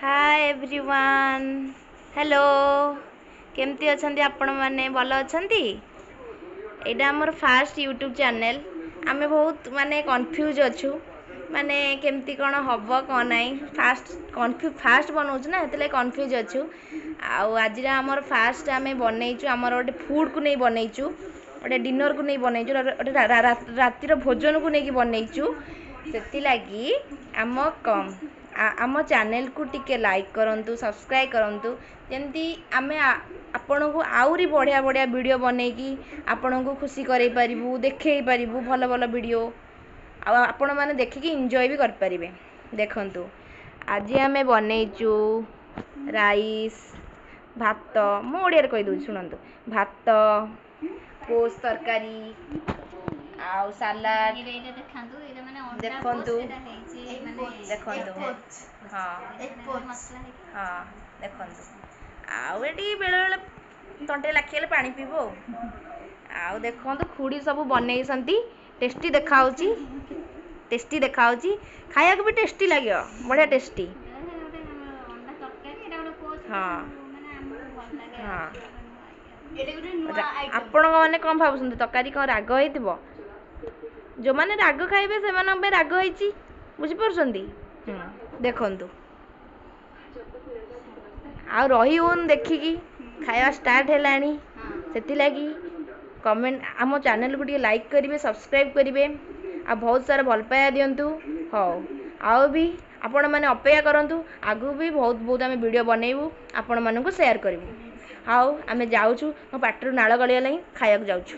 ହାଏ everyone, hello, କେମିତି ଅଛନ୍ତି ଆପଣମାନେ? ଭଲ ଅଛନ୍ତି? ଏଇଟା ଆମର ଫାଷ୍ଟ ୟୁଟ୍ୟୁବ୍ ଚ୍ୟାନେଲ୍। ଆମେ ବହୁତ ମାନେ କନଫ୍ୟୁଜ୍ ଅଛୁ, ମାନେ କେମିତି କ'ଣ ହେବ କ'ଣ ନାହିଁ। ଫାଷ୍ଟ ଫାଷ୍ଟ ବନଉଛୁ ନା, ସେଥିଲାଗି କନଫ୍ୟୁଜ୍ ଅଛୁ। ଆଉ ଆଜିର ଆମର ଫାଷ୍ଟ ଆମେ ବନେଇଛୁ, ଆମର ଗୋଟେ ଫୁଡ଼୍କୁ ନେଇ ବନେଇଛୁ, ଗୋଟେ ଡିନର୍କୁ ନେଇ ବନେଇଛୁ, ଗୋଟେ ରାତିର ଭୋଜନକୁ ନେଇକି ବନେଇଛୁ। ସେଥିଲାଗି ଆମ ଚ୍ୟାନେଲ୍କୁ ଟିକେ ଲାଇକ୍ କରନ୍ତୁ, ସବସ୍କ୍ରାଇବ୍ କରନ୍ତୁ, ଯେମିତି ଆମେ ଆପଣଙ୍କୁ ଆହୁରି ବଢ଼ିଆ ବଢ଼ିଆ ଭିଡ଼ିଓ ବନେଇକି ଆପଣଙ୍କୁ ଖୁସି କରେଇ ପାରିବୁ, ଦେଖେଇ ପାରିବୁ ଭଲ ଭଲ ଭିଡ଼ିଓ, ଆଉ ଆପଣମାନେ ଦେଖିକି ଏନ୍ଜୟ ବି କରିପାରିବେ। ଦେଖନ୍ତୁ, ଆଜି ଆମେ ବନେଇଛୁ ରାଇସ୍, ଭାତ। ମୁଁ ଓଡ଼ିଆରେ କହିଦେଉଛି, ଶୁଣନ୍ତୁ। ଭାତ, ପୋସ୍ ତରକାରୀ ଆଉ ସାଲାଡ଼। ଦେଖନ୍ତୁ, ଦେଖନ୍ତୁ, ହଁ ହଁ, ଦେଖନ୍ତୁ। ଆଉ ଏଠି ବେଳେବେଳେ ତଣ୍ଟିରେ ଲାଖିଗଲେ ପାଣି ପିଇବୁ। ଆଉ ଦେଖନ୍ତୁ, ଖୁଡ଼ି ସବୁ ବନେଇଛନ୍ତି, ଟେଷ୍ଟି ଦେଖାହେଉଛି, ଟେଷ୍ଟି ଦେଖାହେଉଛି, ଖାଇବାକୁ ବି ଟେଷ୍ଟି ଲାଗିବ, ବଢ଼ିଆ ଟେଷ୍ଟି। ହଁ ହଁ, ଆପଣଙ୍କ ମାନେ କ'ଣ ଭାବୁଛନ୍ତି, ତରକାରୀ କ'ଣ ରାଗ ହେଇଥିବ? ଯେଉଁମାନେ ରାଗ ଖାଇବେ ସେମାନଙ୍କ ପାଇଁ ରାଗ ହେଇଛି, ବୁଝିପାରୁଛନ୍ତି? ଦେଖନ୍ତୁ, ଆଉ ରହି ହେଉନି ଦେଖିକି, ଖାଇବା ଷ୍ଟାର୍ଟ ହେଲାଣି। ସେଥିଲାଗି କମେଣ୍ଟ, ଆମ ଚ୍ୟାନେଲକୁ ଟିକେ ଲାଇକ୍ କରିବେ, ସବସ୍କ୍ରାଇବ୍ କରିବେ ଆଉ ବହୁତ ସାରା ଭଲ ପାଇବା ଦିଅନ୍ତୁ। ହଉ, ଆଉ ବି ଆପଣମାନେ ଅପେକ୍ଷା କରନ୍ତୁ, ଆଗକୁ ବି ବହୁତ ବହୁତ ଆମେ ଭିଡ଼ିଓ ବନେଇବୁ, ଆପଣମାନଙ୍କୁ ସେୟାର କରିବୁ। ଆଉ ଆମେ ଯାଉଛୁ, ମୋ ପାଟିରୁ ନାଳ ଗଳିଗଲାଣି, ଖାଇବାକୁ ଯାଉଛୁ।